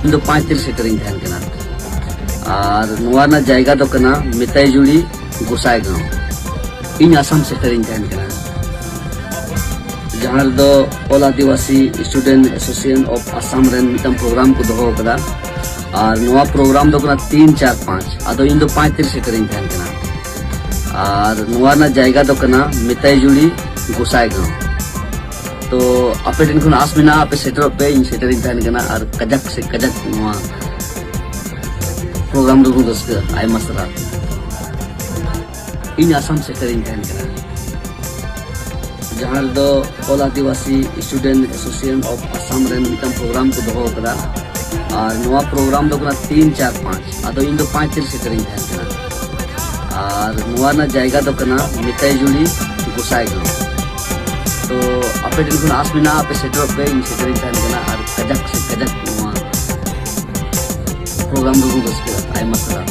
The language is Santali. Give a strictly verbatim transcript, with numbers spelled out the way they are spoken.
ᱤᱧ ᱫᱚ ᱯᱟᱸᱪ ᱛᱟᱹᱨᱤᱠᱷ ᱥᱮᱴᱮᱨᱤᱧ ᱛᱟᱦᱮᱱ ᱠᱟᱱᱟ᱾ ᱟᱨ ᱱᱚᱣᱟ ᱨᱮᱱᱟᱜ ᱡᱟᱭᱜᱟ ᱫᱚ ᱠᱟᱱᱟ ᱢᱮᱛᱟᱭᱡᱩᱲᱤ, ᱜᱚᱥᱟᱭᱜᱟᱸᱣ᱾ ᱤᱧ ᱟᱥᱟᱢ ᱥᱮᱴᱮᱨᱤᱧ ᱛᱟᱦᱮᱱ ᱠᱟᱱᱟ, ᱡᱟᱦᱟᱸ ᱨᱮᱫᱚ All Adivasi Student Association of Assam ᱨᱮᱱ ᱢᱤᱫᱴᱟᱝ ᱯᱨᱳᱜᱨᱟᱢ ᱠᱚ ᱫᱚᱦᱚ ᱟᱠᱟᱫᱟ᱾ ᱟᱨ ᱱᱚᱣᱟ ᱯᱨᱳᱜᱨᱟᱢ ᱫᱚ ᱠᱟᱱᱟ ᱛᱤᱱ, ᱪᱟᱨ, ᱯᱟᱸᱪ᱾ ᱟᱫᱚ ᱤᱧ ᱫᱚ ᱯᱟᱸᱪ ᱛᱟᱹᱨᱤᱠᱷ ᱥᱮᱴᱮᱨᱤᱧ ᱛᱟᱦᱮᱱ ᱠᱟᱱᱟ᱾ ᱟᱨ ᱱᱚᱣᱟ ᱨᱮᱱᱟᱜ ᱡᱟᱭᱜᱟ ᱫᱚ ᱠᱟᱱᱟ ᱢᱮᱛᱟᱭᱡᱩᱲᱤ, ᱜᱚᱥᱟᱭᱜᱟᱸᱣ᱾ ᱛᱚ ᱟᱯᱮ ᱴᱷᱮᱱ ᱠᱷᱚᱱ ᱟᱥ ᱢᱮᱱᱟᱜᱼᱟ, ᱟᱯᱮ ᱥᱮᱴᱮᱨᱚᱜ ᱯᱮ, ᱤᱧ ᱥᱮᱴᱮᱨᱤᱧ ᱛᱟᱦᱮᱱ ᱠᱟᱱᱟ᱾ ᱟᱨ ᱠᱟᱡᱟᱠ ᱥᱮ ᱠᱟᱡᱟᱠ ᱱᱚᱣᱟ ᱯᱨᱳᱜᱨᱟᱢ ᱨᱮᱵᱚᱱ ᱨᱟᱹᱥᱠᱟᱹᱜᱼᱟ᱾ ᱟᱭᱢᱟ ᱥᱟᱨᱦᱟᱣ᱾ ᱤᱧ ᱟᱥᱟᱢ ᱥᱮᱴᱮᱨᱤᱧ ᱛᱟᱦᱮᱱ ᱠᱟᱱᱟ, ᱡᱟᱦᱟᱸ ᱨᱮᱫᱚ All Adivasi Student Association of Assam ᱨᱮᱱ ᱢᱤᱫᱴᱟᱝ ᱯᱨᱳᱜᱨᱟᱢ ᱠᱚ ᱫᱚᱦᱚ ᱟᱠᱟᱫᱟ᱾ ᱟᱨ ᱱᱚᱣᱟ ᱯᱨᱳᱜᱨᱟᱢ ᱫᱚ ᱠᱟᱱᱟ ᱛᱤᱱ, ᱪᱟᱨ, ᱯᱟᱸᱪ᱾ ᱟᱫᱚ ᱤᱧ ᱫᱚ ᱯᱟᱸᱪ ᱛᱟᱹᱨᱤᱠᱷ ᱥᱮᱴᱮᱨᱤᱧ ᱛᱟᱦᱮᱱ ᱠᱟᱱᱟ᱾ ᱟᱨ ᱱᱚᱣᱟ ᱨᱮᱱᱟᱜ ᱡᱟᱭᱜᱟ ᱫᱚ ᱠᱟᱱᱟ ᱢᱮᱛᱟᱭᱡᱩᱲᱤ, ᱜᱚᱥᱟᱭᱜᱟᱸᱣ᱾ ᱛᱚ ᱟᱯᱮ ᱴᱷᱮᱱ ᱠᱷᱚᱱ ᱟᱥ ᱢᱮᱱᱟᱜᱼᱟ, ᱟᱯᱮ ᱥᱮᱴᱮᱨᱚᱜ ᱯᱮ, ᱤᱧ ᱥᱮᱴᱮᱨᱤᱧ ᱛᱟᱦᱮᱱ ᱠᱟᱱᱟ᱾ ᱟᱨ ᱠᱟᱡᱟᱠ ᱥᱮ ᱠᱟᱡᱟᱠ ᱱᱚᱣᱟ ᱯᱨᱳᱜᱨᱟᱢ ᱨᱮᱵᱚᱱ ᱨᱟᱹᱥᱠᱟᱹᱜᱼᱟ᱾ ᱟᱭᱢᱟ ᱥᱟᱨᱦᱟᱣ᱾